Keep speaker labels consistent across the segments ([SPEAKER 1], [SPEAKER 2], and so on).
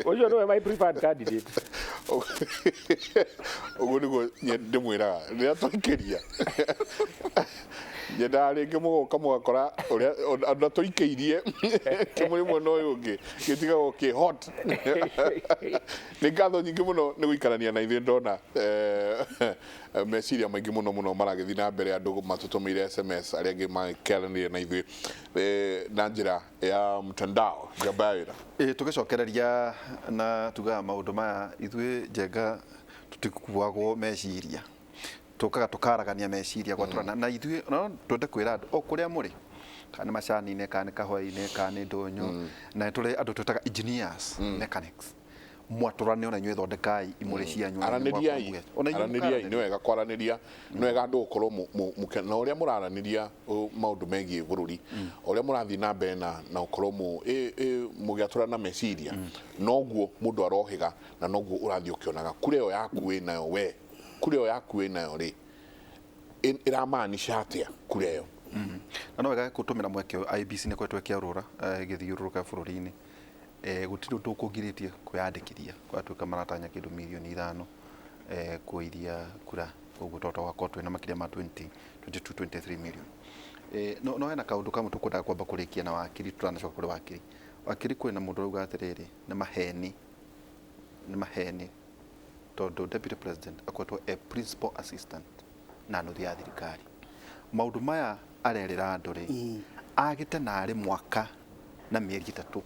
[SPEAKER 1] Ũcio nĩwe my preferred candidate.
[SPEAKER 2] Ũguo nĩguo ndĩmwĩraga rĩrĩa twaikĩria, nyendaga rĩngĩ mũgoka mũgakora ũrĩa ona tũikĩirie kĩmwe mwena ũyũ ũngĩ gĩtigagwo kĩ hot. Nĩ ngatho nyingĩ mũno nĩ gũikarania na ithuĩ. Ndona meciria maingĩ mũno mũno maragĩthiĩ na mbere, andũ matũtũmĩire SMS, arĩa angĩ makĩaranĩria na ithuĩ na njĩra ya mtandao. Njamba ya wĩra.
[SPEAKER 3] Ĩ tũgĩcokereria na tugaga maũndũ maya, ithuĩ Njenga tũtikuagwo meciria, tũkaga tũkaragania meciria gwatũrana na ithuĩ. No twende kwĩra andũ o kũrĩa mũrĩ, kana nĩ macani-inĩ, kana nĩ kahũa-inĩ, kana nĩ ndũnyũ, na nĩ tũrĩ andũ twĩtaga engineers, mechanics, mwatũrane ona inyuĩ thondekai imũrĩ cianyu, ona inyuĩ.
[SPEAKER 2] Aranĩriai.
[SPEAKER 3] Ona inyuĩ.
[SPEAKER 2] Aranĩriai. Nĩ
[SPEAKER 3] mũkaranĩria.
[SPEAKER 2] wega kwaranĩria, nĩ wega andũ gũkorwo na ũrĩa mũraranĩria maũndũ megiĩ bũrũri, o ũrĩa mũrathiĩ na mbere na gũkorwo mũgĩatũrana meciria, noguo mũndũ arohĩga na noguo ũrathiĩ ũkĩonaga kura ĩyo yaku wĩnayo, we kura ĩyo yaku wĩnayo rĩ, ĩramaanisha atĩa kura ĩyo.
[SPEAKER 3] Na no wega gũtũmĩra mweke ũyũ, IEBC nĩ ĩkoretwo ĩkĩarũra, ĩgĩthiũrũrũka bũrũri-inĩ. Gũtirĩ ũndũ ũkũgirĩtie kwĩyandĩkithia, gwatuĩka maratanya kĩndũ mirioni 5 kũiria kura, koguo twahota gũgakorwo twĩna makĩria ma 20, 22, 23 million. No hena kaũndũ kamwe tũkwendaga kwamba kũrĩkia na wakiri, tũtanacoka kũrĩ wakiri. Wakiri, kwĩna mũndũ ũrauga atĩrĩrĩ, nĩ maheni, nĩ maheni, tondũ deputy president akoretwo e principal assistant na nuthu ya thirikari. Maũndũ maya arerĩra andũ rĩ, agĩte narĩ mwaka na mĩeri 3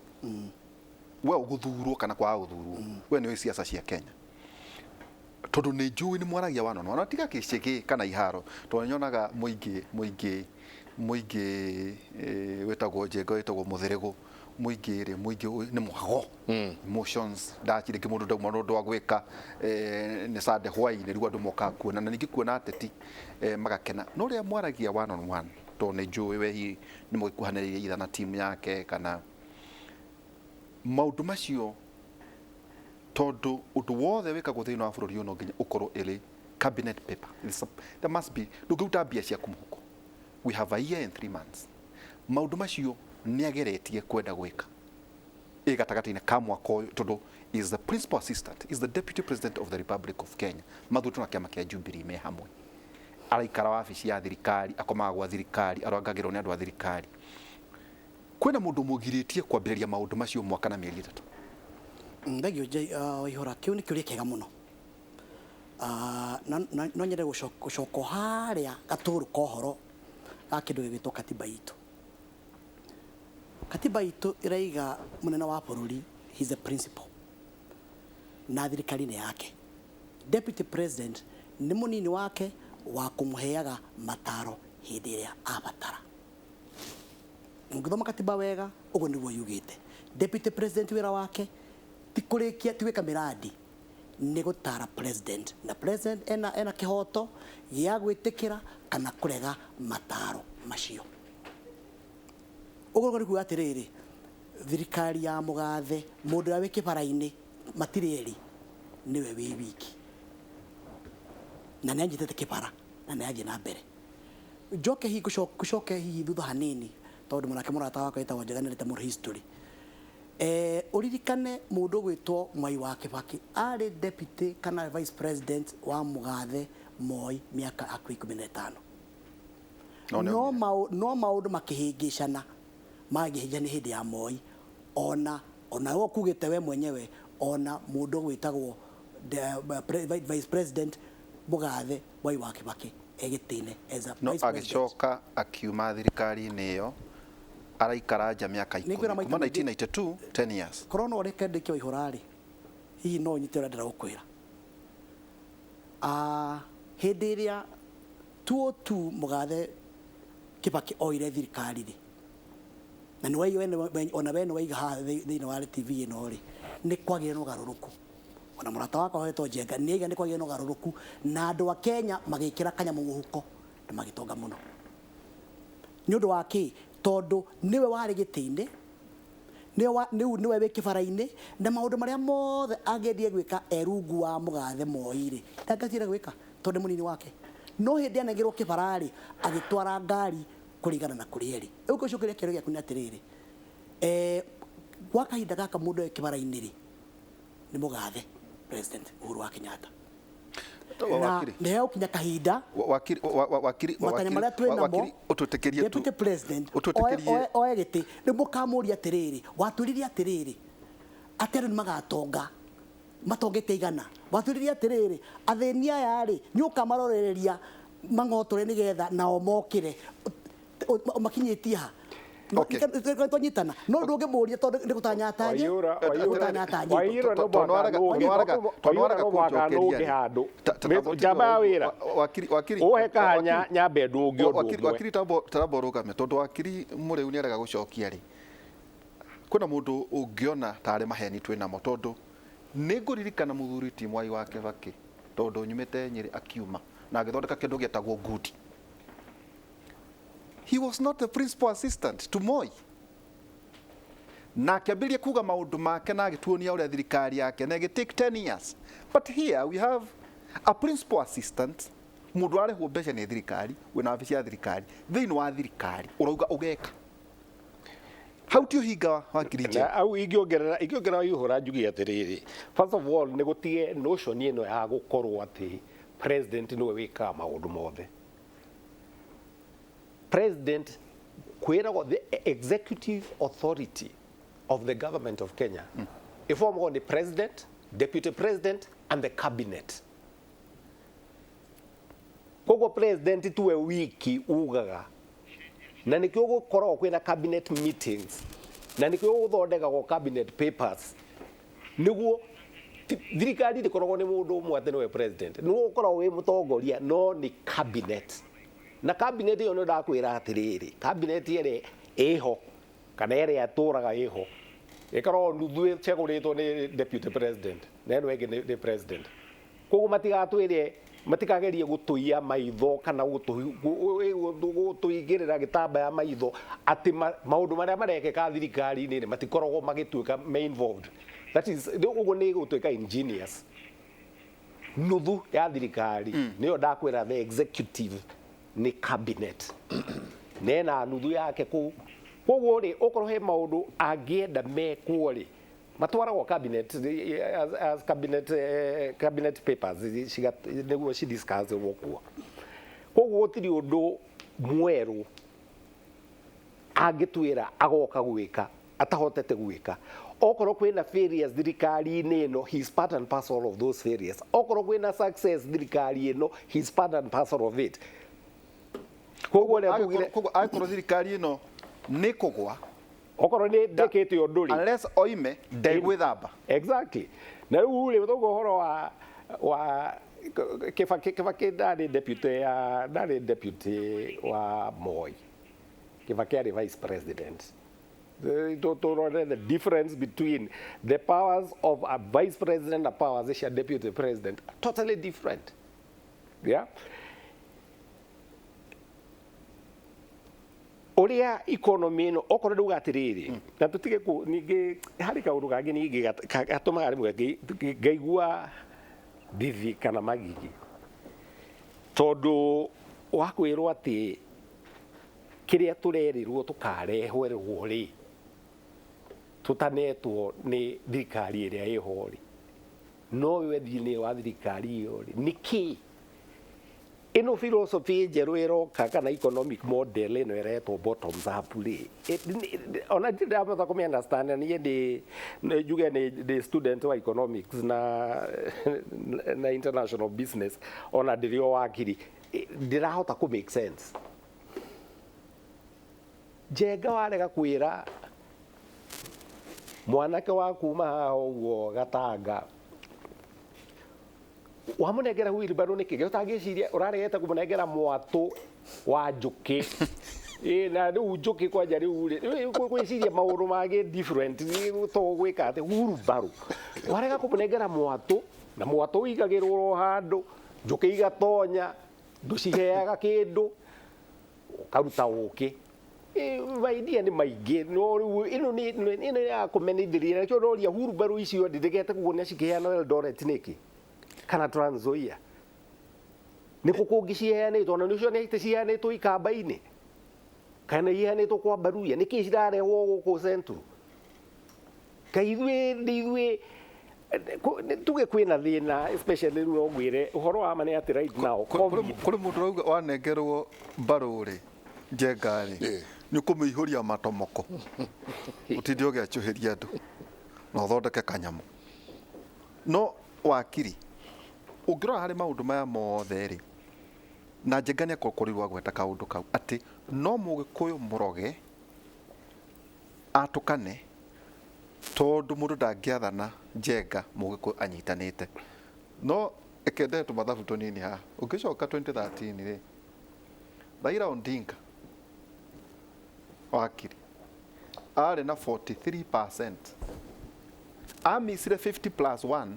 [SPEAKER 3] we ũgũthurwo kana kwaga gũthurwo. We nĩ ũĩ siasa cia Kenya, tondũ nĩ njũĩ nĩ mwaragia one on one, tiga gĩcĩgĩ kana iharo, tondũ nyonaga mũingĩ wĩtagwo Njenga, wĩtagwo mũthĩrĩgũ, mũingĩ rĩ, mũingĩ nĩ mwago emotions ndaci, rĩngĩ mũndũ ndauma na ũndũ wa gwĩka, nĩ Sunday hwaĩ-inĩ, rĩu andũ mokaga kuona na ningĩ kuona ateti, magakena. No rĩrĩa mwaragia one on one, tondũ nĩ njũĩ we hihi nĩ mũgĩkuhanĩrĩirie either na team yake kana maũndũ macio, tondũ ũndũ wothe wĩkagwo thĩinĩ wa bũrũri ũyũ no nginya ũkorwo ĩrĩ cabinet paper. There must be, ndũngĩruta mbia ciaku mũhuko. We have a year and 3 months. Maũndũ macio nĩ ageretie kwenda gwĩka ĩ gatagatĩ-inĩ ka mwaka ũyũ, tondũ is the principal assistant, is the deputy president of the Republic of Kenya, mathutwo na kĩama kĩa Jubilee me hamwe, araikara wabici ya thirikari, akomaga gwa thirikari, arangagĩrwo nĩ andũ a thirikari. Kwĩna mũndũ mũgirĩtie kwambĩrĩria maũndũ macio mwaka na mĩeri 3?
[SPEAKER 4] Thengio, Waihũra. Kĩu nĩ kĩũria kĩega mũno. No nyende gũcoka o harĩa gatũrũ ka ũhoro ga kĩndũ gĩgwĩtwo katiba itũ. Katiba itũ ĩraiga mũnene wa bũrũri, he is the principal, na thirikari nĩ yake. Deputy president nĩ mũnini wake wa kũmũheaga mataro hĩndĩ ĩrĩa abatara. Ũngĩthoma katiba wega, ũguo nĩguo yugĩte. Deputy president wĩra wake ti kũrĩkia, ti gwĩka mĩrandi, nĩ gũtara president, na president ena kĩhoto gĩa gwĩtĩkĩra kana kũrega mataro macio. Ũguo nĩ kuga atĩrĩrĩ, thirikari ya mũgathe, mũndũ ũrĩa wĩ kĩbara-inĩ matirĩ erĩ, nĩwe wĩ wiki, na nĩ anyitĩte kĩbara na nĩ athiĩ na mbere. Njoke hihi gũcoke hihi thutha hanini, tondũ mũnake mũrata wakwa wĩtagwo Njega nĩarĩte mũno history. Ũririkane mũndũ ũgwĩtwo Mwai wa Kĩbakĩ arĩ deputy kana vice president wa mũgathe Moi mĩaka hakuhĩ 15.
[SPEAKER 3] No nĩ
[SPEAKER 4] No maũndũ makĩhĩngĩcana, mangĩhĩngĩcana hĩndĩ ya Moi, ona we ũkugĩte we mwenyewe, ona mũndũ ũgwĩtagwo vice president mũgathe Mwai wa Kĩbakĩ egĩtĩ-inĩ as a
[SPEAKER 3] no
[SPEAKER 4] vice president.
[SPEAKER 3] Agĩcoka akiuma thirikari-inĩ ĩyo, araikara nja mĩaka
[SPEAKER 4] Nĩ ngwĩra
[SPEAKER 3] 10
[SPEAKER 4] maita
[SPEAKER 3] kuma
[SPEAKER 4] maingĩ.
[SPEAKER 3] 1992, 10 years.
[SPEAKER 4] Korwo no ũreke ndĩke, Waihũra rĩ, hihi no ũnyite ũrĩa ndĩrenda gũkwĩra. Hĩndĩ ĩrĩa 2002 mũgathe Kĩbakĩ oire thirikari rĩ, na nĩ ona we nĩ waiga haha thĩinĩ wa TV ĩno rĩ, nĩ kwagĩire na ũgarũrũku. Ona mũrata wakwa wetwo Njenga nĩ aiga nĩ kwagĩire na ũgarũrũku, na andũ a Kenya magĩkĩra kanyamũ mũhuko na magĩtonga mũno. Nĩ ũndũ wa kĩ? Tondũ nĩwe warĩ gĩtĩ-inĩ, rĩu nĩwe wĩ kĩbara-inĩ, na maũndũ marĩa mothe angĩendire gwĩka e rungu wa mũgathe Moi rĩ, ndangĩahotire gwĩka tondũ nĩ mũnini wake. No hĩndĩ anengerwo kĩbara rĩ, agĩtwara ngari kũringana na kũrĩa ĩrĩ. Rĩu ngũcokeria kĩũria gĩaku nĩ atĩrĩrĩ, gwa kahinda gaka mũndũ e kĩbara-inĩ rĩ, Nĩ mũgathe President Uhuru wa Kenyatta na nĩ hegũkinya kahinda
[SPEAKER 3] Wakiri wakiri
[SPEAKER 4] matanya marĩa twĩ namo.
[SPEAKER 3] Ũtwĩtĩkĩrie tu.
[SPEAKER 4] Deputy President
[SPEAKER 3] Ũtwĩtĩkĩrie.
[SPEAKER 4] Oe gĩtĩ rĩu mũkamũria atĩrĩrĩ, watwĩrire atĩrĩrĩ atĩ andũ nĩ magatonga matongete igana, watwĩrire atĩrĩrĩ athĩni aya rĩ nĩ ũkamarorereria mang'otore nĩgetha nao mokĩre. Makinyĩtie ha?
[SPEAKER 3] Okay.
[SPEAKER 4] Twanyitana no ndũngĩmũria tondũ nĩ gũtanyatanye.
[SPEAKER 1] Waiyũra- Waiyũra-
[SPEAKER 4] Gũtanyatanye.
[SPEAKER 1] Waiyũra no mũhaka Waiyũra no mũhaka nũnge handũ. Njamba ya wĩra.
[SPEAKER 3] Wakiri wakiri.
[SPEAKER 1] Ũhe kahanya nyambe ndũnge ũndũ
[SPEAKER 3] Wakiri
[SPEAKER 1] ũmwe.
[SPEAKER 3] Wakiri taramba ũrũgame tondũ wakiri mũrĩu nĩ arega gũcokia rĩ, kwĩna mũndũ ũngĩona tarĩ maheni twĩ namo tondũ nĩ ngũririkana mũthuri ti Mwai wa Kĩbakĩ tondũ nyumĩte Nyĩrĩ akiuma na agĩthondeka kĩndũ gĩetagwo ngundi. He was not the principal assistant to Moi na akĩambĩrĩria kuga maũndũ make na agĩtuonia ũrĩa thirikari yake na ĩgĩ take 10 years, but here we have a principal assistant, mũndũ ararĩhwo mbeca nĩ thirikari, wĩna wabici ya thirikari thĩinĩ wa thirikari ũrauga ũgeka hau ti ũhinga wakiri
[SPEAKER 1] Na
[SPEAKER 3] Njenga.
[SPEAKER 1] au ingĩongerera Waihũra njuge atĩrĩrĩ, first of all nĩ gũtige notion ĩno ya gũkorwo atĩ president nĩwe wĩkaga maũndũ mothe. President kwĩragwo the executive authority of the government of Kenya ĩbomagwo nĩ president, deputy president and the cabinet. Koguo president tuwe wiki ugaga na nikio gukoragwo kwina cabinet meetings na nikio guthondekagwo cabinet papers niguo thirikari ndĩkoragwo nĩ mũndũ ũmwe atĩ nĩwe president, nĩwe ũkoragwo wĩ mũtongoria no nĩ cabinet. Na cabinet ĩyo nĩ ndakwĩra atĩrĩrĩ, cabinet ĩrĩa ĩho kana ĩrĩa ĩtũraga ĩho ĩkoragwo nuthu ĩcagũrĩtwo nĩ deputy president na ĩno ĩngĩ nĩ president. Koguo matigatwĩre, matikagerie gũtũiya maitho kana gũtũigĩrĩra gĩtambaya maitho atĩ maũndũ marĩa marekĩka thirikari-inĩ rĩ matikoragwo magĩtuĩka me involved. That is ũguo nĩ gũtuĩka ingenious. Nuthu ya thirikari nĩyo ndakwĩra the executive nĩ cabinet nena nuthu yake kũu. Koguo rĩ okorwo he maũndũ angĩenda mekwo rĩ matwaragwo cabinet as cabinet, cabinet papers nĩguo ci discuss kuo. Koguo gũtirĩ ũndũ mwerũ angĩtwĩra agoka gwĩka atahotete gwĩka. Okorwo kwĩna failures thirikari-inĩ ĩno, he is part and parcel of those failures. Okorwo kwĩna success thirikari ĩno, he is part and parcel of it. Koguo ũrĩa tugire
[SPEAKER 3] Koguo angĩkorwo thirikari ĩno nĩ kũgwa
[SPEAKER 1] okorwo nĩ ndĩkĩte ũndũ rĩ
[SPEAKER 3] unless oime ndegwĩthamba.
[SPEAKER 1] Exactly. Na rĩu rĩ toguo ũhoro wa Kibaki, Kibaki ndarĩ deputy ya ndarĩ deputy wa Moi. Kibaki arĩ vice president. To the difference between the powers of a vice president and powers cia deputy president are totally different. Yeah. Ũrĩa economy ĩno okorwo ndauga atĩrĩrĩ na tũtige kũ ningĩ harĩ kaũndũ kangĩ ningĩ gatũmaga rĩmwe ngaigua thithi kana magigi tondũ wa kwĩrwo atĩ kĩrĩa tũrerĩrwo tũkarehwerwo rĩ tũtanetwo nĩ thirikari ĩrĩa ĩho rĩ no we thĩinĩ wa thirikari ĩyo rĩ nĩkĩ ĩno philosophy njerũ ĩroka kana economic model ĩno ĩretwo bottoms up rĩ ona ndirĩ ndahota kũmĩ understand. Na niĩ ndĩ njuge nĩ student wa economics na international business, ona ndĩrĩ o wakiri ndĩrahota kũ make sense. Njenga warega kwĩra mwanake wa kuma haha ũguo Gatanga wamũnengera wheelbarrow nĩkĩ ũtangĩciria ũraregete kũmũnengera mwatũ wa njũkĩ? Ĩ na rĩu njũkĩ kwanja rĩu rĩ gwĩciria maũndũ mangĩ different to gwĩka atĩ wheelbarrow warega kũmũnengera mwatũ na mwatũ ũigagĩrwo o handũ njũkĩ igatonya ndũciheaga kĩndũ ũkaruta ũkĩ. Maidia nĩ maingĩ no rĩu ĩno nĩ ĩno ya kũmenithĩria nakĩo ndoria wheelbarrow icio ndĩregete kuona cikĩheanwo Eldoret nĩkĩ kana Trans Nzoia nĩ kũ kũngĩ ciheanĩtwo na nĩcio nĩ ciheanĩtwo ikamba-inĩ kana iheanĩtwo kwa Baruya nĩkĩ cirarehwo gũkũ Central? Kaĩ ithuĩ nĩ ithuĩ Tuge kwĩna thĩna, especially rĩu no ngwĩre ũhoro wa ma nĩ atĩ right now COVID.
[SPEAKER 3] Kũrĩ mũndũ ũrauga wanengerwo mbarũ rĩ, Njenga rĩ, nĩ ũkũmĩihũria matomoko, ũtinde ũgĩacũhĩria andũ na ũthondeke kanyamũ. No wakiri, ũngĩrora harĩ maũndũ maya mothe rĩ, na Njenga nĩ akorirwo agweta kaũndũ kau atĩ no Mũgĩkũyũ mũroge atũkane, tondũ mũndũ ndangĩathana Njenga Mũgĩkũyũ anyitanĩte. No ĩkendee tũmathabu tũnini haha. Ũngĩcoka 2013 rĩ, Raila Odinga wakiri arĩ na 43%, amisire 50 plus 1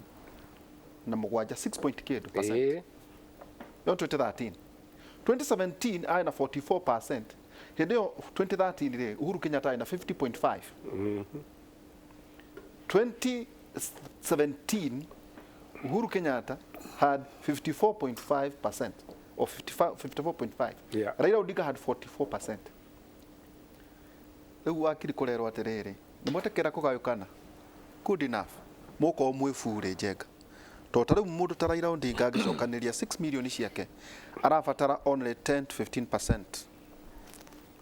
[SPEAKER 3] na mũgwanja 6 point kĩndũ percent. Yo 2013. 2017 arĩ na 44%. Hĩndĩ ĩyo 2013 rĩ, Uhuru Kenyatta arĩ na 50.5. 2017 Uhuru Kenyatta had 54.5% or 55, 54.5. Raila Odinga had 44%. Rĩu wakiri kũrerwo atĩrĩrĩ, nĩ mwetĩkĩra kũgayũkana, good enough, mũkorwo mwĩ burĩ Njenga, tondũ ta rĩu mũndũ ta Raila Odinga angĩcokanĩria 6 million ciake arabatara only 10 to 15%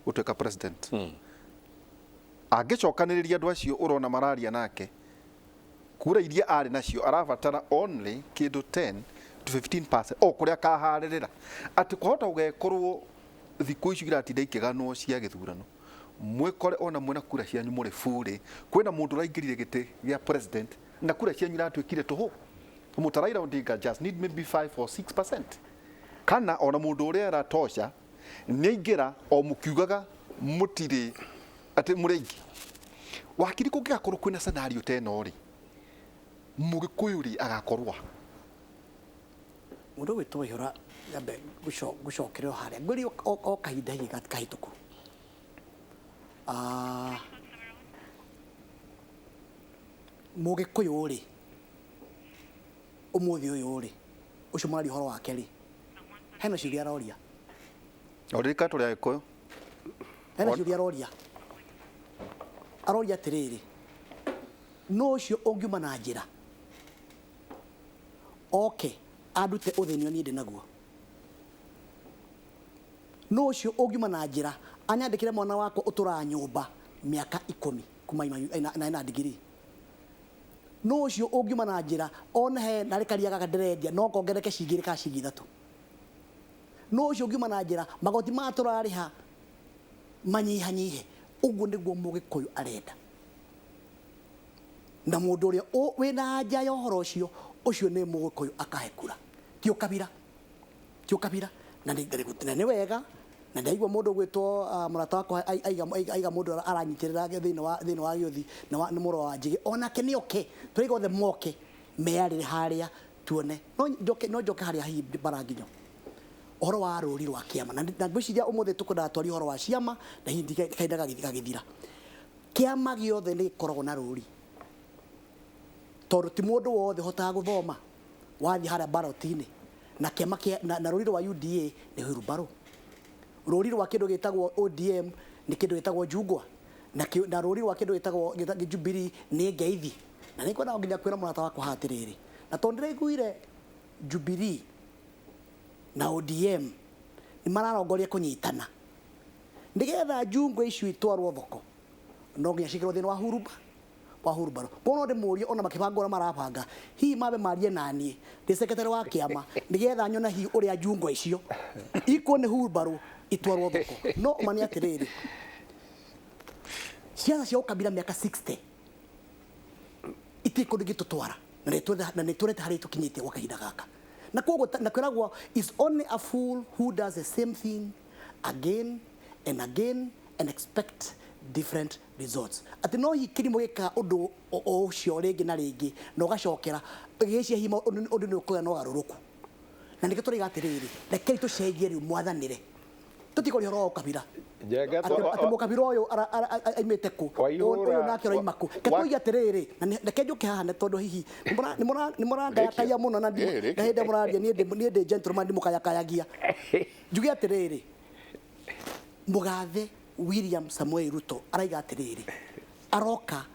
[SPEAKER 3] gũtuĩka president. Angĩcokanĩrĩria andũ acio ũrona mararia nake, kura iria arĩ nacio arabatara only kĩndũ 10 to 15% o kũrĩa akaharĩrĩra, atĩ kwahota gũgekorwo thikũ icio iratinda ikĩganwo cia gĩthurano, mwĩkore ona mwĩna kura cianyu mũrĩ burĩ, kwĩna mũndũ ũraingĩrire gĩtĩ gĩa president na kura cianyu iratuĩkire tũhũ. Mũta Raila Odinga just need maybe 5 or 6%, kana ona mũndũ ũrĩa aratosha nĩ aingĩra o mũkiugaga mũtirĩ atĩ mũrĩ aingĩ. Wakiri, kũngĩgakorwo kwĩna scenario ta ĩno rĩ, Mũgĩkũyũ rĩ agakorwo
[SPEAKER 4] Mũndũ ũgwĩtwo Ihũra, nyambe ngũcokerera o harĩa ngwĩrie o kahinda hihi kahĩtũku. Ah, Mũgĩkũyũ rĩ, ũmũthĩ ũyũ rĩ, ũcio mũraria ũhoro wake rĩ, hena ciũria aroria.
[SPEAKER 3] Ũririkana tũrĩ Agĩkũyũ.
[SPEAKER 4] Hena ciũria aroria. Aroria atĩrĩrĩ, no ũcio ũngiuma na njĩra oke andute ũthĩni niĩ ndĩ naguo, no ũcio ũngiuma na njĩra anyandĩkĩre mwana wakwa ũtũraga nyũmba mĩaka 10 kuma na ena degree, no ũcio ũngiuma na njĩra one he narĩ karia gaka ndĩrendia no kongereke ciringi igĩrĩ kana ciringi ithatũ, no ũcio ũngiuma na njĩra magoti maya tũrarĩha manyihanyihe. Ũguo nĩguo Mũgĩkũyũ arenda, na mũndũ ũrĩa wĩna anja ya ũhoro ũcio, ũcio nĩ Mũgĩkũyũ akahe kura, ti ũkabira, ti ũkabira. Na nĩ wega na ndaigua mũndũ ũgwĩtwo mũrata wakwa aiga mũndũ aranyitĩrĩra thĩinĩ wa gĩũthi na nĩ mũrũ wa Njĩgĩ, onake nĩ oke, tũraiga othe moke meyarĩre harĩa tuone. No njoke harĩa hihi bara nginyo ũhoro wa rũri rwa kĩama, na ngwĩciria ũmũthĩ tũkwendaga twarie ũhoro wa ciama na hihi kahinda gagĩthira. Kĩama gĩothe nĩ gĩkoragwo na rũri, tondũ ti mũndũ wothe ũhotaga gũthoma wathiĩ harĩa ballot-inĩ na kĩama kĩa na rũri rwa UDA nĩ wheelbarrow, rũri rwa kĩndũ gĩtagwo ODM nĩ kĩndũ gĩtagwo njungwa, na rũri rwa kĩndũ gĩtagwo Jubilee nĩ ngeithi. Na nĩ ngwenda nginya kwĩra mũrata wakwa haha atĩrĩrĩ, na tondũ ndĩraiguire Jubilee na ODM nĩ mararongoria kũnyitana nĩgetha njungwa icio itwarwo thoko, no nginya ciĩkĩrwo thĩinĩ wa huruba wa hurubaro. Koguo no ndĩmũrie, ona makĩbanga ũrĩa marabanga, hihi mambe marie naniĩ ndĩ secretary wa kĩama, nĩgetha nyone hihi ũrĩa njungwa icio ikuo nĩ hurubaro itwarwo thoko. No ma nĩ atĩrĩrĩ, ciaca cia ũkabira mĩaka 60 itirĩ kũndũ ingĩtũtwara, na nĩ tũrete harĩa tũkinyĩte gwa kahinda gaka. Na koguo na kwĩragwo is only a fool who does the same thing again and again and expect different results, atĩ no hihi kĩrimũ gĩkaga ũndũ o ũcio rĩngĩ na rĩngĩ na ũgacokera gĩcia hihi ũndũ nĩ ũkũgĩa na ũgarũrũku. Na nĩkĩo tũraiga atĩrĩrĩ, rekei tũcenjie rĩu mwathanĩre, tũtikũria ũhoro wa ũkabira.
[SPEAKER 1] Njenga
[SPEAKER 4] atĩ mũkabira ũyũ aimĩte kũ,
[SPEAKER 1] Waihũra-
[SPEAKER 4] ũyũ nake ũraima kũ. Reke tuige atĩrĩrĩ, na reke njũke haha nĩ tondũ hihi nĩ mũrangayakaya mũno na
[SPEAKER 2] Ĩĩ, rĩkia.
[SPEAKER 4] na hĩndĩ ĩrĩa mũraria niĩ ndĩ gentleman, ndimũkayakayagia. Njuge atĩrĩrĩ, mũgathe William Samoei Ruto araiga atĩrĩrĩ, aroka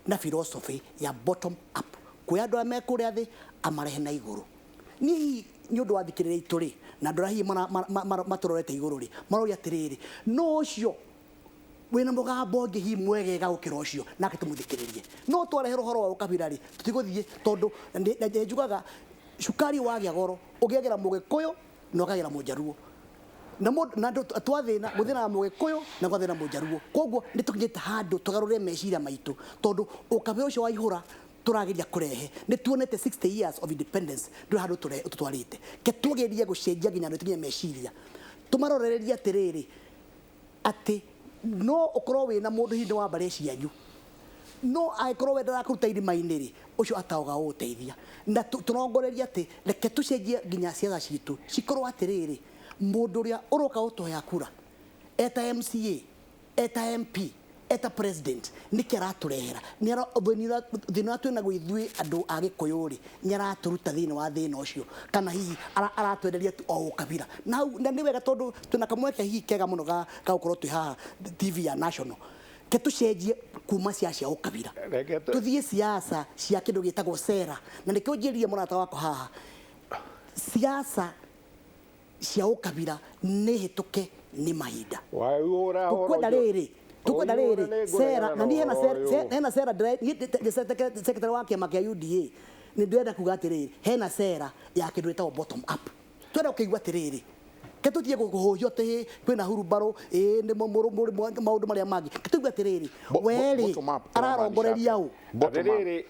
[SPEAKER 4] na philosophy ya bottom up. Kuoya andũ arĩa me kũrĩa thĩ amarehe na igũrũ. Niĩ nĩ ũndũ wa thikĩrĩria itũ rĩ, na andũ arĩa hihi matũrorete igũrũ rĩ, maroria atĩrĩrĩ, no ũcio wĩna mũgambo ũngĩ hihi mwegega gũkĩra ũcio, nake tũmũthikĩrĩrie. No twareherwo ũhoro wa ũkabira rĩ, tũtigũthiĩ, tondũ nĩ njugaga cukari wagĩa goro ũgĩagĩra mũgĩkũyũ na ũkagĩra mũnjaruo. Na mũndũ na andũ twathĩna gũthĩna mũgĩkũyũ na gwathĩna mũnjaruo. Koguo nĩ tũkinyĩte handũ tũgarũre meciria maitũ, tondũ ũkabira ũcio waihũra tũrageria kũrehe. Nĩ tuonete 60 years of independence ndũrĩ handũ tũtwarĩte. Ke tugerie gũcenjia nginya andũ tũkinye meciria, tũmarorererie atĩrĩrĩ, atĩ no ũkorwo wĩna mũndũ hihi nĩ wa mbarĩ cianyu, no angĩkorwo we ndarakũruta irima-inĩ rĩ, ũcio ataoga gũgũteithia. Na tũrongorerie atĩ reke tũcenjie nginya ciaca citũ cikorwo atĩrĩrĩ, mũndũ ũrĩa ũroka gũtũhea kura eta MCA, eta MP, eta president, nĩkĩ aratũrehera? Thĩna ũrĩa twĩnaguo ithuĩ andũ a Gĩkũyũ rĩ, nĩ aratũruta thĩinĩ wa thĩna ũcio, kana hihi aratwenderia tu o ũkabira. Na hau, na nĩ wega tondũ twĩna kamweke hihi kega mũno ga gũkorwo twĩ haha TV ya National. Ke tũcenjie kuma ciaca cia ũkabira, tũthiĩ siasa cia kĩndũ gĩtagwo sera. Na nĩkĩo njĩrire mũrata wakwa haha, siasa cia ũkabira nĩ hĩtũke nĩ mahinda. Tukwenda rĩrĩ, tukwenda rĩrĩ sera, na niĩ hena sera, hena sera secretary wa kĩama kĩa UDA, nĩ ndĩrenda kuga atĩrĩrĩ, hena sera ya kĩndũ gĩtagwo bottom up. Twenda gũkĩigua atĩrĩrĩ, ke tũtige kũhũhio atĩ kwĩna hurumbarũ, ĩĩ nĩ maũndũ marĩa mangĩ. Ke tũigue atĩrĩrĩ, we-rĩ ararongoreria ũ?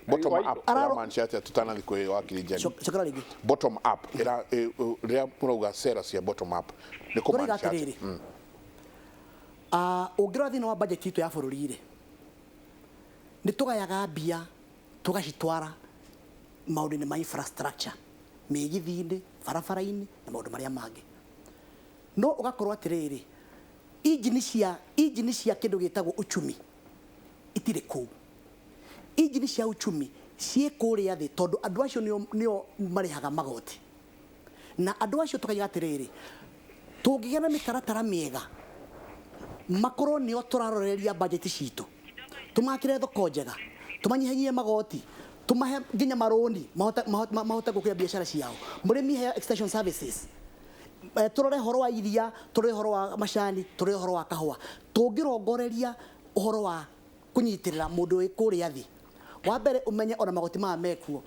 [SPEAKER 2] Bottom up ĩramaanisha atĩa tũtanathiĩ kwĩ wakiri Njeri?
[SPEAKER 4] Cokera rĩngĩ.
[SPEAKER 2] Bottom up rĩrĩa mũrauga sera cia bottom up nĩ kũmaanisha atĩa?
[SPEAKER 4] Ũngĩrora thĩinĩ wa budget itũ ya bũrũri rĩ, nĩ tũgayaga mbia tũgacitwara maũndũ-inĩ ma infrastructure, mĩgithi-inĩ, barabara-inĩ na maũndũ marĩa mangĩ. No ũgakorwo atĩrĩrĩ, injini cia kĩndũ gĩtagwo uchumi itirĩ kũu. Injini cia uchumi ciĩ kũrĩa thĩ, tondũ andũ acio nĩo marĩhaga magoti. Na andũ acio tũkaiga atĩrĩrĩ, tũngĩgĩa na mĩtaratara mĩega, makorwo nĩo tũraroreria budget citũ, tũmakĩre thoko njega, tũmanyihanyihie magoti, tũmahe nginya marũni mahote gũkũria biacara ciao, mũrĩmi heo extension services, tũrore ũhoro wa iria, tũrore ũhoro wa macani, tũrore ũhoro wa kahũa. Tũngĩrongoreria ũhoro wa kũnyitĩrĩra mũndũ wĩ kũrĩa thĩ, wa mbere ũmenye ona magoti maya mekuo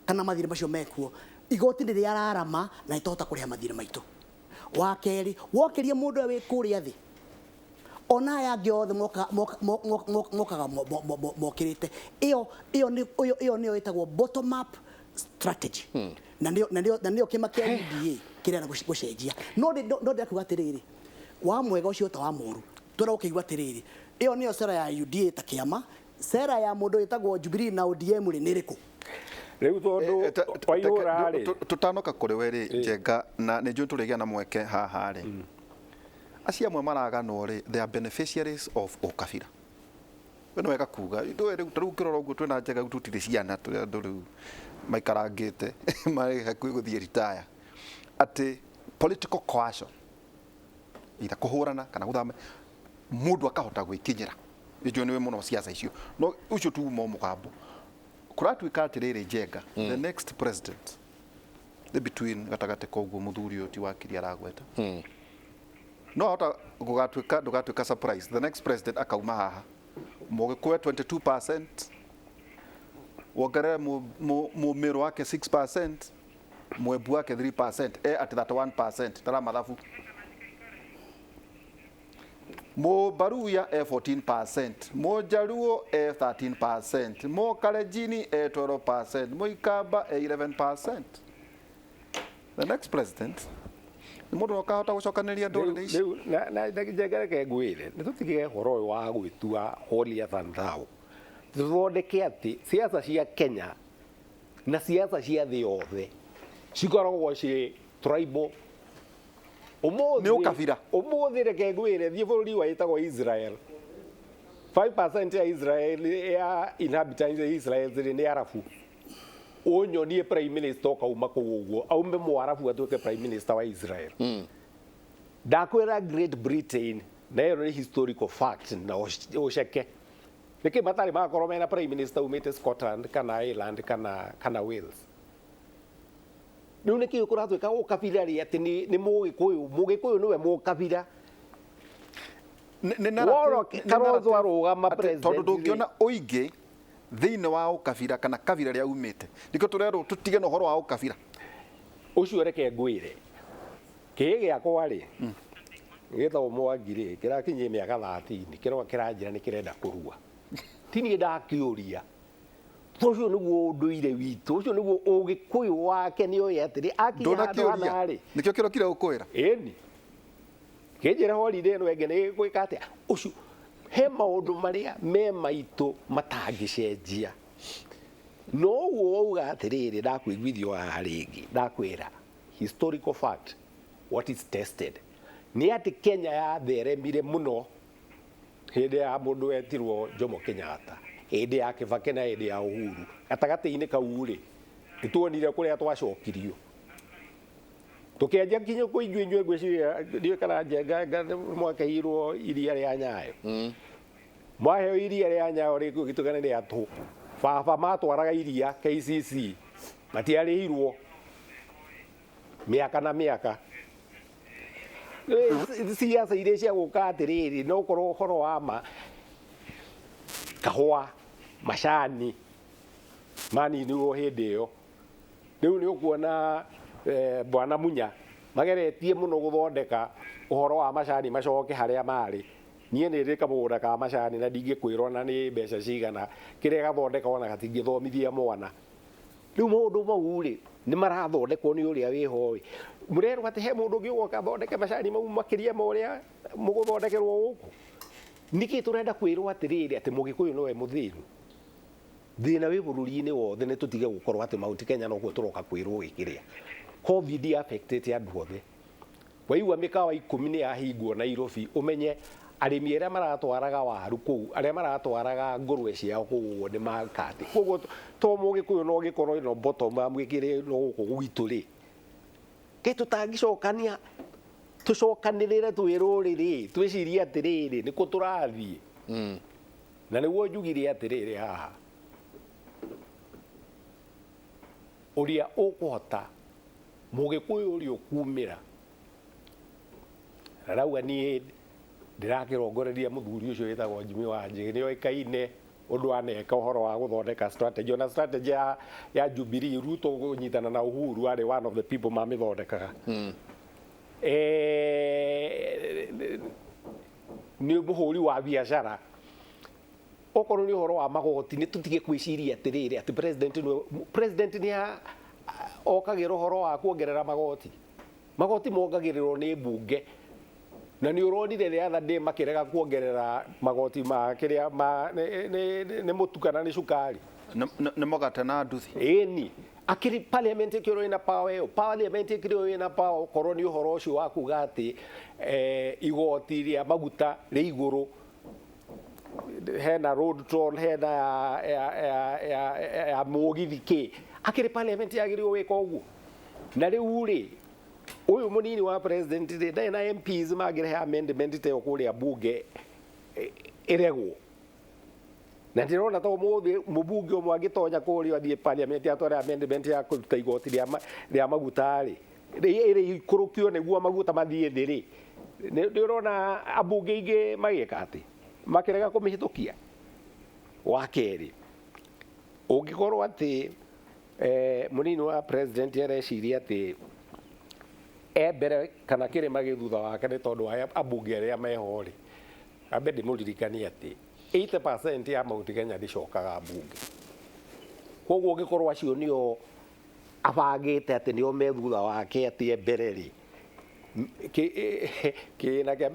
[SPEAKER 4] kana mathirĩ macio mekuo, igoti nĩ rĩararama na nĩtũhota kũrĩha mathirĩ maitũ. Wa kerĩ, wokĩria mũndũ ũrĩa wĩ kũrĩa thĩ, ona aya angĩ othe mokaga mokĩrĩte. Ĩyo nĩyo ĩtagwo bottom up strategy. Na nĩyo kĩama kĩa UDA kĩrenda gũcenjia. No ndĩrakuga atĩrĩrĩ, wa mwega ũcio ta wa mũũru, twenda gũkĩigua atĩrĩrĩ, ĩyo nĩyo sera ya UDA ta kĩama, sera ya mũndũ wĩtagwo Jubilee na ODM rĩ nĩ ĩrĩkũ?
[SPEAKER 1] Rĩu tondũ waihũra rĩ,
[SPEAKER 3] tũtanoka kũrĩ we rĩ, Njenga, na nĩ njũĩ tũrĩgĩa na mweke haha rĩ, acio amwe maraganwo rĩ, they are beneficiaries of ũkabira. We nĩ wega kuga, rĩu ũkĩrora ũguo twĩna Njenga tũtirĩ ciana, tũrĩ andũ rĩu maikarangĩte marĩ hakuhĩ gũthiĩ retire, atĩ political coercion, either kũhũrana kana gũthama, mũndũ akahota gwĩkinyĩra. Nĩnjũĩ nĩwe mũno ciaca icio, no ũcio tu uma mũgambo. Kũratuĩka atĩrĩrĩ Njenga, the next president, the between gatagatĩ ka ũguo mũthuri ũyũ ti wakiri aragweta, no hota gũgatuĩka ndũgatuĩka surprise, the next president akauma haha mũgĩkũyũ 22%, wongerere mũmĩrũ wake 6%, mwembu wake 3%, at 31%, tara mathabu. Mũbaruya e 14%, Mũjaruo e 13%, Mũkalenjini e 12%, Mũikamba e 11%. The next president nĩ mũndũ ũkahota gũcokanĩrĩria ndũrĩrĩ ici.
[SPEAKER 1] Rĩu na Njenga reke ngwĩre, nĩ tũtige ũhoro ũyũ wa gwĩtua holier than thou. Tũthondeke atĩ siasa cia Kenya na siasa cia thĩ yothe cikoragwo cirĩ tribal.
[SPEAKER 3] Nĩ ũkabira.
[SPEAKER 1] Ũmũthĩ reke ngwĩre, thiĩ bũrũri wa ĩtagwo Israel. 5% ya Israel ya inhabitants ya Israel nĩ Arabu. Ũnyonie prime minister ũkauma kũu ũguo, aume Mũarabu atuĩke prime minister wa Israel. Ndakwĩra Great Britain, na ĩyo nĩ historical fact na ũceke. Nĩkĩ matarĩ makorwo mena prime minister umĩte Scotland kana Ireland kana Wales? Rĩu nĩkĩ kũratuĩka ũkabira rĩ atĩ nĩ mũgĩkũyũ, mũgĩkũyũ nĩwe mũkabira?
[SPEAKER 3] Nĩ
[SPEAKER 1] Woro
[SPEAKER 3] narrative- nĩ
[SPEAKER 1] Kalonzo
[SPEAKER 3] narrative
[SPEAKER 1] arũgama
[SPEAKER 3] atĩ
[SPEAKER 1] president
[SPEAKER 3] tondũ
[SPEAKER 1] rĩ.
[SPEAKER 3] ndũngĩona ũingĩ thĩinĩ wa ũkabira kana kabira rĩa umĩte, nĩkĩo tũrerwo tũtige na ũhoro wa ũkabira.
[SPEAKER 1] Ũcio reke ngwĩre, kĩĩ gĩakwa rĩ gĩtagwo Mwangi rĩ, kĩrakinyia mĩaka 30, kĩroka kĩranjĩra nĩ kĩrenda kũrua. Ti niĩ ndakĩũria, ũcio nĩguo ũndũire witũ, ũcio nĩguo ũgĩkũyũ wake. Nĩ oĩ atĩrĩ, akinya handũ
[SPEAKER 3] Ndũnakĩũria
[SPEAKER 1] hana rĩ,
[SPEAKER 3] nĩkĩo kĩrokire gũkwĩra.
[SPEAKER 1] Ĩni kĩnjĩra holiday ĩno ĩngĩ nĩ gwĩka atĩa. Ũcio he maũndũ marĩa me maitũ matangĩcenjia. No ũguo wauga atĩrĩrĩ, ndakũiguithio haha rĩngĩ, ndakwĩra historical fact, what is tested, nĩ atĩ Kenya yatheremire mũno hĩndĩ ya mũndũ wetirwo Jomo Kenyatta, hĩndĩ ya Kibaki na hĩndĩ ya Uhuru. Gatagatĩ-inĩ kau rĩ, nĩtuonire kũrĩa twacokirio, tukianjia kinya kũigua inyuĩ ngwĩciria ndiũĩ kana Njenga mwakeirwo iria rĩa Nyayo. Mwaheo iria rĩa Nyayo rĩgĩtuĩka nĩ rĩa tũ baba matwaraga iria KCC, matiarĩhirwo mĩaka na mĩaka. Ciaca iria cia gũka atĩrĩrĩ, no ũkorwo ũhoro wa ma kahũa macani maninirwo hĩndĩ ĩyo. Rĩu nĩ ũkuona bwana Munya mageretie mũno gũthondeka ũhoro wa macani macoke harĩa marĩ. Niĩ nĩ ndĩ kamũgũnda ka macani na ndingĩkwĩrwo na nĩ mbeca cigana kĩrĩa gathondeka, ona gatingĩthomithia mwana. Rĩu maũndũ mau rĩ, nĩ marathondekwo nĩ ũrĩa wĩho ĩ. Mũrerwo atĩ he mũndũ ũngĩ ũgoka athondeke macani mau makĩria ma ũrĩa mũgũthondekerwo gũkũ. Nĩkĩ tũrenda kwĩrwo atĩrĩrĩ atĩ mũgĩkũyũ nowe mũthĩni? Thĩna wĩ bũrũri-inĩ wothe. Nĩ tũtige gũkorwo atĩ Mount Kenya nokuo tũroka kwĩrwo gĩkĩrĩa. Covid affectĩte andũ othe. Waigua mĩkawa 10 nĩ yahingwo Nairobi, ũmenye arĩmi arĩa maratwaraga waru kũu, arĩa maratwaraga ngũrwe ciao kũu ũguo nĩ makati. Koguo to mũgĩkũyũ no gĩkorwo ĩno bottom amwĩkĩre no gũkũ gwitũ rĩ, ke tũtangĩcokania tũcokanĩrĩre twĩ rũrĩrĩ, twĩcirie atĩrĩrĩ, nĩkũ tũrathiĩ? Na nĩguo njugire atĩrĩrĩ haha, ũrĩa ũkũhota mũgĩkũyũ ũrĩa ũkumĩra na rauga niĩ ndĩrakĩrongoreria mũthuri ũcio wĩtagwo Jimmy Wanjigi, nĩ oĩkaine ũndũ aneka ũhoro wa gũthondeka strategy, ona strategy ya Jubilee, Ruto kũnyitana na Uhuru, arĩ one of the people mamĩthondekaga. Nĩ mũhũri wa biacara. Okorwo nĩ ũhoro wa magoti, nĩ tũtige kwĩciria atĩrĩrĩ atĩ president nĩwe president nĩ okagĩra ũhoro wa kuongerera magoti. Magoti mongagĩrĩrwo nĩ mbunge, na nĩ ũronire the other day makĩrega kuongerera magoti ma kĩrĩa ma nĩ mũtu kana nĩ cukari.
[SPEAKER 3] Nĩ mũgate na nduthi.
[SPEAKER 1] Ĩni akĩrĩ parliament ĩkĩrwo ĩna power ĩyo, parliament ĩkĩrwo ĩna power. Okorwo nĩ ũhoro ũcio wa kuga atĩ igoti rĩa maguta rĩ igũrũ, hena road toll, hena ya mũgithi, kĩ akĩrĩ parliament yagĩrĩirwo gwĩka ũguo. Na rĩu rĩ, ũyũ mũnini wa president rĩ, ndarĩ na MPs mangĩrehe amendment ta ĩyo kũrĩa bunge ĩregwo. Na ndĩrona ta ũmũthĩ mũbunge ũmwe angĩtonya kũrĩa athiĩ parliament atware amendment ya kũruta igoti rĩa maguta rĩ, ĩrĩ ikũrũkio nĩguo maguta mathiĩ thĩ rĩ, nĩ ũrona ambunge aingĩ magĩka atĩ makĩrega kũmĩhĩtũkia. Wa kerĩ, ũngĩkorwo atĩ mũnini wa president areciria atĩ e mbere kana kĩrĩma gĩ thutha wake nĩ tondũ wa ambunge arĩa meho rĩ, ambe ndĩmũririkanie atĩ 80% ya Mount Kenya ndĩcokaga mbunge. Koguo ũngĩkorwo acio nĩo abangĩte atĩ nĩo me thutha wake atĩ e mbere rĩ, kĩgĩna kĩa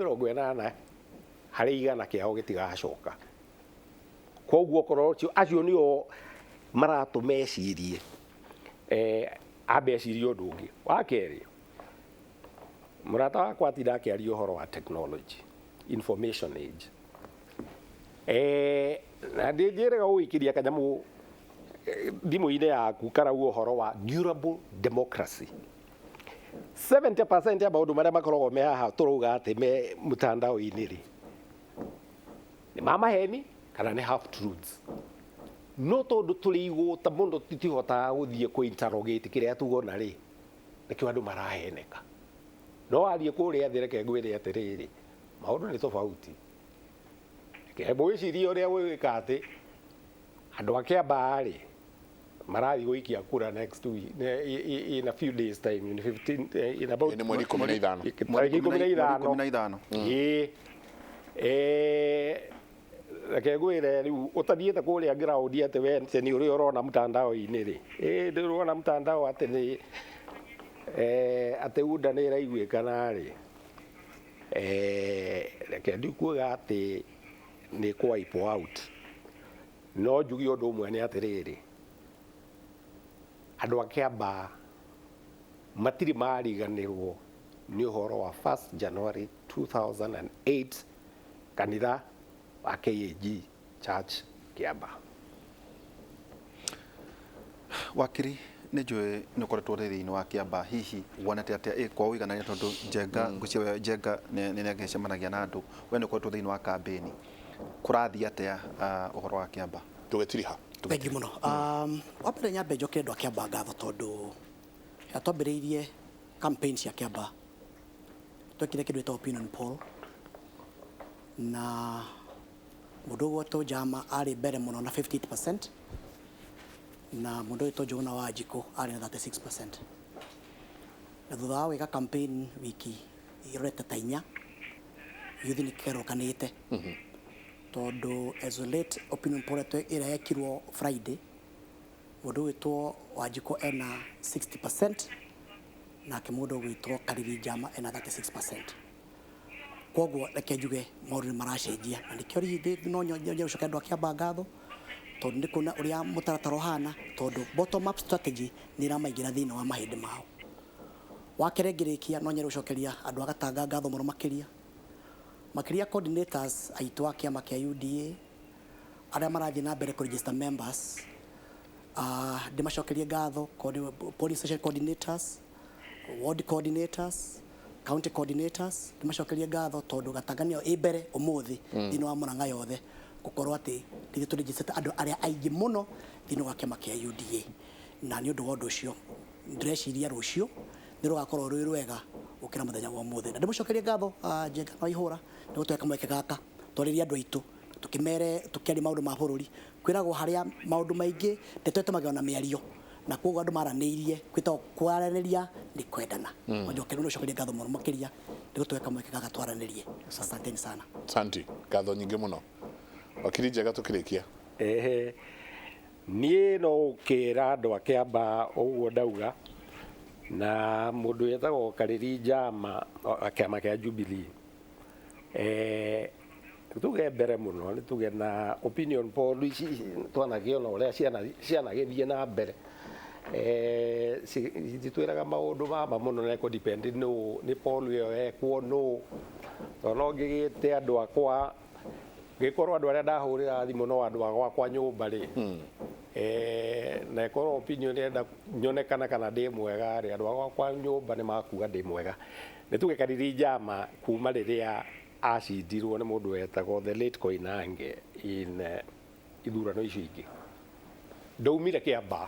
[SPEAKER 1] 80% kĩao gĩtigacoka. Koguo okorwo acio nĩo maratũma ecirie, ambe ecirie ũndũ ũngĩ. Wa kerĩ, mũrata wakwa atinda akĩaria ũhoro wa technology, information age, na ndĩnjĩrĩga gũgĩikĩria kanyamũ thimũ-inĩ yaku karauga ũhoro wa durable democracy. 70% ya maũndũ marĩa makoragwo me haha tũrauga atĩ me mtandao-inĩ rĩ, nĩ ma maheni. Kana nĩ half truths. No tondũ tũrĩ igũta mũno tutihotaga gũthiĩ kũ interrogate kĩrĩa tuona rĩ, nĩkĩo andũ maraheneka. No wathiĩ kũrĩa thĩ, reke ngwĩre atĩrĩrĩ, maũndũ nĩ tofauti. Reke mwĩcirie ũrĩa gwĩka atĩ andũ a Kĩambaa rĩ marathiĩ gũikia kura next week, in a few days time, in 15, in about
[SPEAKER 2] Nĩ mweri 15.
[SPEAKER 1] Tarĩki 15.
[SPEAKER 3] 15.
[SPEAKER 1] Ĩĩ. Reke ngwĩre rĩu ũtathiĩte kũrĩa ground atĩ we nĩ ũrĩa ũrona mtandao-inĩ rĩ, ĩĩ ndĩrona mtandao atĩ nĩ atĩ UDA nĩ ĩraiguĩkana rĩ, reke ndikuga atĩ nĩ kũ wipe out, no njuge ũndũ ũmwe nĩ atĩrĩrĩ, andũ a Kĩambaa matirĩ mariganĩrwo nĩ ũhoro wa 1st January 2008, kanitha wa KAG Church Kĩambaa.
[SPEAKER 3] Wakiri, nĩ njũĩ nĩ ũkoretwo ũrĩ thĩinĩ wa Kĩambaa, hihi wonete atĩa kwa ũiganania, tondũ Njenga ngwĩciria Njenga nĩ agĩcemanagia na andũ, we nĩ ũkoretwo thĩinĩ wa kambĩni, kũrathiĩ atĩa ũhoro wa Kĩambaa?
[SPEAKER 2] Tũgĩtiriha.
[SPEAKER 4] Thengiũ mũno. Wa mbere nyambe njoke andũ a Kĩambaa ngatho, tondũ rĩrĩa twambĩrĩirie campaign cia Kĩambaa twekire kĩndũ gĩtagwo opinion poll, na mũndũ ũgwetwo Njama arĩ mbere mũno na 58%, na mũndũ ũgwĩtwo Njũgũna wa Wanjikũ arĩ na 36%. Na thutha wa gwĩka campaign wiki irorete ta 4, gĩthiĩ nĩ kĩgarũrũkanĩte, tondũ as of late opinion poll ĩrĩa yekirwo Friday, mũndũ ũgwĩtwo Wanjikũ ena 60%, nake mũndũ ũgwĩtwo Kariri Njama ena 36%. Koguo reke njuge maũndũ nĩ maracenjia, na nĩkĩo rĩngĩ no nyende gũcokia andũ a Kĩambaa ngatho, tondũ nĩ kuona ũrĩa mũtaratara ũhana, tondũ bottom up strategy nĩ ĩramaingĩra thĩinĩ wa mahĩndĩ mao. Wa kerĩ ngĩrĩkia, no nyende gũcokeria andũ a Gatanga ngatho mũno, makĩria makĩria coordinators aitũ a kĩama kĩa UDA arĩa marathiĩ na mbere kũ register members. Ndĩmacokerie ngatho, police station coordinators, ward coordinators, county coordinators, ndĩmacokerie ngatho tondũ Gatanga nĩyo ĩ mbere ũmũthĩ thĩinĩ wa Murang'a yothe gũkorwo atĩ nĩ tũrĩnjĩcĩte andũ arĩa aingĩ mũno thĩinĩ wa kĩama kĩa UDA. Na nĩ ũndũ wa ũndũ ũcio ndĩreciria rũciũ nĩ rũgakorwo rwĩ rwega gũkĩra mũthenya wa ũmũthĩ. Na ndĩmũcokerie ngatho Njenga na Waihũra nĩ gũtũhe kamweke gaka twarĩrie andũ aitũ, tũkĩmere tũkĩaria maũndũ ma bũrũri. Kwĩragwo harĩa maũndũ maingĩ ndeto ĩtũmagĩrwo na mĩario, na koguo andũ maranĩirie, kwĩtagwo kwaranĩria nĩ kwendana. Njokerie nĩ ngatho mũno makĩria nĩ gũtũhe kamweke gaka twaranĩrie. Asanteni sana.
[SPEAKER 2] Asante, ngatho nyingĩ mũno. Wakiri Njenga, tũkĩrĩkia.
[SPEAKER 1] Ehe, niĩ no ũkĩra andũ a Kĩambaa ũguo ndauga, na mũndũ wĩtagwo Karĩri Njama wa kĩama kĩa Jubilee, tuge mbere mũno nĩ tuge na opinion poll ici twanakĩona ũrĩa cianagĩthiĩ na mbere, citwĩraga maũndũ mama mũno, na ĩkũ depend nũ nĩ poll ĩyo yekwo nũ, tondũ no ngĩgĩte andũ akwa, gĩkorwo andũ arĩa ndahũrĩra thimũ no andũ a gwakwa nyũmba rĩ, na ĩkorwo opinion ĩrenda nyonekana kana ndĩ mwega rĩ, andũ a gwakwa nyũmba nĩ makuga ndĩ mwega. Nĩ tuge Kariri Njama kuma rĩrĩa acindirwo nĩ mũndũ wetagwo the late Koinange in ithurano icio ingĩ, ndaumire Kĩambaa.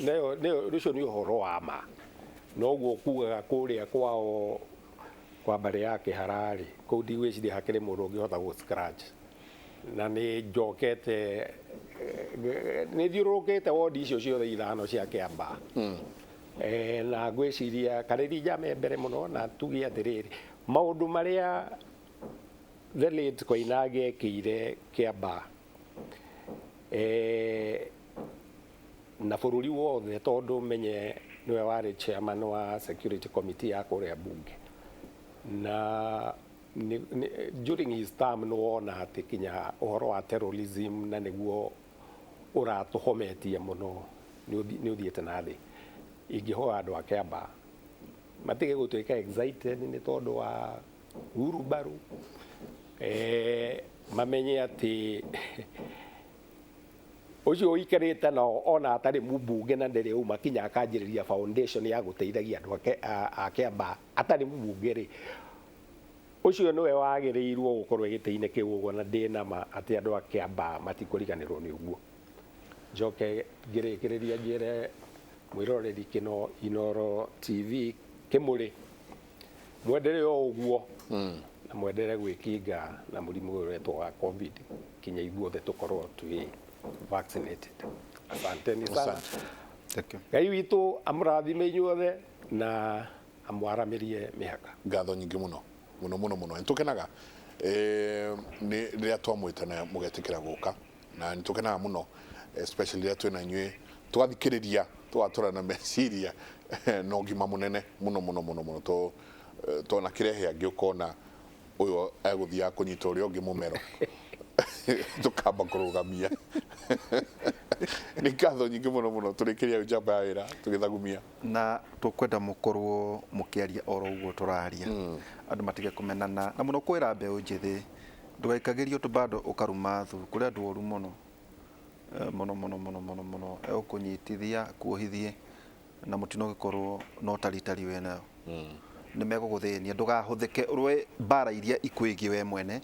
[SPEAKER 1] Nayo ũcio nĩ ũhoro wa ma. Noguo kugaga kũrĩa kwao kwa mbarĩ ya Kĩhara rĩ, kũu ndigwĩciria hakĩrĩ mũndũ ũngĩhota gũ scratch. Na nĩ njokete, nĩ thiũrũrũkĩte wodi icio ciothe ithano cia Kĩambaa. Na ngwĩciria Karĩri Njama e mbere mũno. Na tuge atĩrĩrĩ, maũndũ marĩa the late Koinange ekĩire Kĩambaa na bũrũri wothe, tondũ menye nĩwe warĩ chairman wa security committee ya kũrĩa bunge, na during his term nĩ wona atĩ kinya ũhoro wa terrorism, na nĩguo ũratũhometie mũno, nĩ ũthiĩte na thĩ. Ingĩhoya andũ a Kĩambaa matige gũtuĩka excited nĩ tondũ wa wheelbarrow, mamenye atĩ ũcio ũikarĩte nao ona atarĩ mũmbunge na ndarĩ auma kinya akanjĩrĩria foundation ya gũteithagia andũ a Kĩambaa atarĩ mũmbunge rĩ. Ũcio nĩwe wagĩrĩirwo gũkorwo gĩtĩ-inĩ kĩu ũguo, na ndĩ nama atĩ andũ a Kĩambaa matikũriganĩrwo nĩ ũguo. Njoke ngĩrĩkĩrĩria njĩre mwĩroreri kĩno Inooro TV kĩmũrĩ mwendere o ũguo na mwendere gwĩkinga na mũrimũ ũyũ ũretwo wa COVID kinya ithuothe tũkorwo twĩ vaccinated. Asanteni sana.
[SPEAKER 2] Asante.
[SPEAKER 3] Thank you.
[SPEAKER 1] Ngai witũ amũrathime inyuothe na amwaramĩrie mĩhaka.
[SPEAKER 2] Ngatho nyingĩ mũno mũno mũno mũno. Nĩ tũkenaga nĩ rĩrĩa twamwĩta na mũgetĩkĩra gũka, na nĩ tũkenaga mũno especially rĩrĩa twĩna inyuĩ tũgathikĩrĩria, tũgatũra na meciria na ũgima mũnene mũno mũno mũno mũno to tona kĩrehe angĩ ũkona ũyũ egũthiaga kũnyita ũrĩa ũngĩ mũmero, tũkamba kũrũgamia. Nĩ ngatho nyingĩ mũno mũno. Tũrĩkĩria njamba ya wĩra tũgĩthagumia.
[SPEAKER 3] Na tũkwenda mũkorwo mũkĩaria oro ũguo tũraria, andũ matige kũmenana, na mũno kwĩra mbeũ njĩthĩ ndũgaikagĩrio tũ bado ũkaruma thu. Kũrĩ andũ oru mũno. Mũno mũno mũno mũno mũno, egũkũnyitithia kuohithie na mũtino ũgĩkorwo no taritari wĩ nayo, nĩ megũgũthĩnia. Ndũgahũthĩke ũrũe mbara iria ikwĩgiĩ we mwene.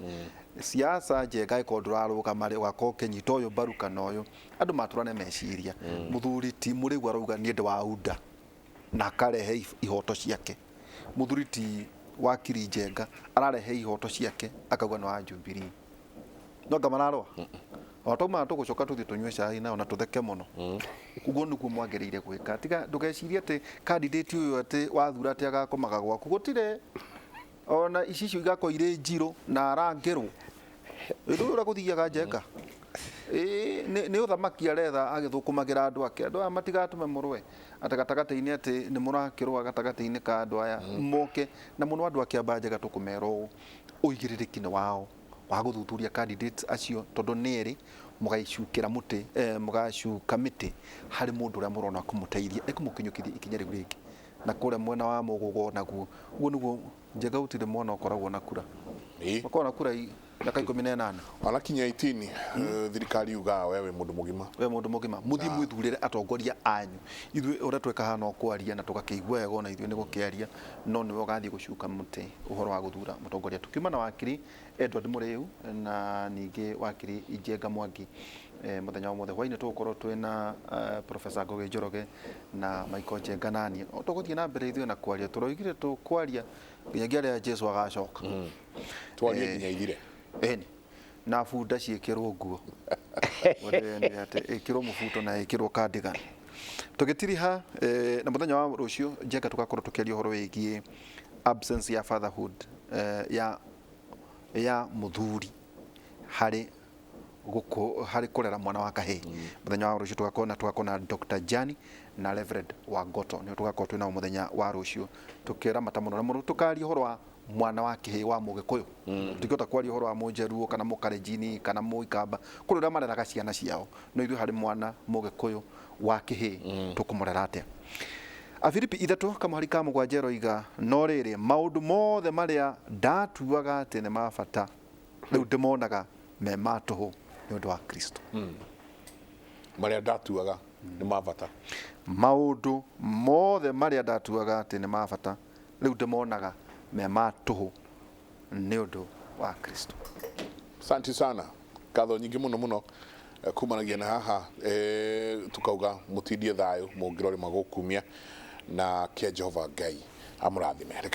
[SPEAKER 3] Siasa njega ĩkorwo ndũrarũgama rĩ, ũgakorwo ũkĩnyita ũyũ mbaru kana ũyũ, andũ matũrane meciria. Mũthuri ti mũrĩgu arauga niĩ ndĩ wa UNDA na akarehe ihoto ciake. Mũthuri ti wakiri Njenga ararehe ihoto ciake, akauga nĩ wa Jubilee. No anga mararũa o tauma, tũgũcoka tũthiĩ tũnyue cai nao na tũtheke mũno. Ũguo nĩguo mwagĩrĩire gwĩka. Tiga ndũgecirie atĩ candidate ũyũ atĩ wathura atĩ agakomaga gwaku, gũtirĩ. Ona icicio igakorwo irĩ njirũ na arangĩrwo rĩu ũrĩa gũthiaga Njenga. Ĩĩ, nĩ ũthamaki aretha agĩthũkũmagĩra andũ ake. Andũ aya matigatũme mũrũe atĩ gatagatĩ-inĩ, atĩ nĩ mũrakĩrũa gatagatĩ-inĩ ka andũ aya moke na mũno. Andũ a Kĩambaa Njega, tũkũmera ũũ, ũigĩrĩrĩki nĩ wao wa gũthuthuria candidates acio, tondũ nĩ erĩ mũgaicukĩra mũtĩ, mũgacuka mĩtĩ harĩ mũndũ ũrĩa mũrona kũmũteithia ekũmũkinyũkithia ikinya rĩu rĩngĩ na kũrĩa mwena wa mũgũgo naguo. Ũguo nĩguo Njenga, gũtirĩ mwana ũkoragwo na kura. Ũkoragwo na kura mĩaka 18.
[SPEAKER 2] Ona kinya 18, thirikari yugaga we wĩ mũndũ mũgima.
[SPEAKER 3] We mũndũ mũgima, mũthiĩ mwĩthurĩre atongoria anyu. Ithuĩ ũrĩa tweka haha no kwaria na tũgakĩigua wega ona ithuĩ nĩ gũkĩaria, no nĩwe ũgathiĩ gũcuka mũtĩ ũhoro wa gũthura mũtongoria. Tukiuma na wakiri Edward Mũrĩu na ningĩ wakiri Njenga Mwangi. Mũthenya wa mũthĩ hwainĩ tũgũkorwo twĩna Professor Ngũgĩ Njoroge na Michael Njenga naniĩ. O tũgũthiĩ na mbere ithuĩ na kwaria, tũroigire tũkwaria nginyagia rĩrĩa Jesu agacoka.
[SPEAKER 2] Twarie nginya ithire.
[SPEAKER 3] Ĩni na bunda ciĩkĩrwo nguo. Ũndĩrenire atĩ ĩkĩrwo mũbuto na ĩkĩrwo cardigan. Tũgĩtiriha na mũthenya wa rũciũ Njenga, tũgakorwo tũkĩaria ũhoro wĩgiĩ absence ya fatherhood, ya mũthuri harĩ gũkũ harĩ kũrera mwana wa kahĩĩ. Mũthenya wa rũciũ tũgakorwo na Dr. Jani na Reverend Wangoto, nĩo tũgakorwo twĩ nao mũthenya wa rũciũ tũkĩramata mũno na mũno, tũkaria ũhoro wa mwana wa kĩhĩĩ wa mũgĩkũyũ. Tũtingĩhota kwaria ũhoro wa mũnjaruo kana mũkarenjini kana mũikamba, kũrĩ ũrĩa mareraga ciana ciao, no ithuĩ harĩ mwana mũgĩkũyũ wa kĩhĩĩ tũkũmũrera atĩa? Afilipi 3 kamũhari ka 7 ĩroiga, no rĩrĩ, maũndũ mothe marĩa ndatuaga atĩ nĩ ma bata, rĩu ndĩmonaga me ma tũhũ nĩ ũndũ wa Kristo.
[SPEAKER 2] Marĩa ndatuaga nĩ ma bata.
[SPEAKER 3] Maũndũ mothe marĩa ndatuaga atĩ nĩ ma bata, rĩu ndĩmonaga me ma tũhũ nĩ ũndũ wa Kristo.
[SPEAKER 2] Asante sana, ngatho nyingĩ mũno mũno. Kumanagia na haha, tukauga mũtindie thayũ mũngĩrorĩma gũkumia na kĩa Jehova Ngai amũrathime. Reke.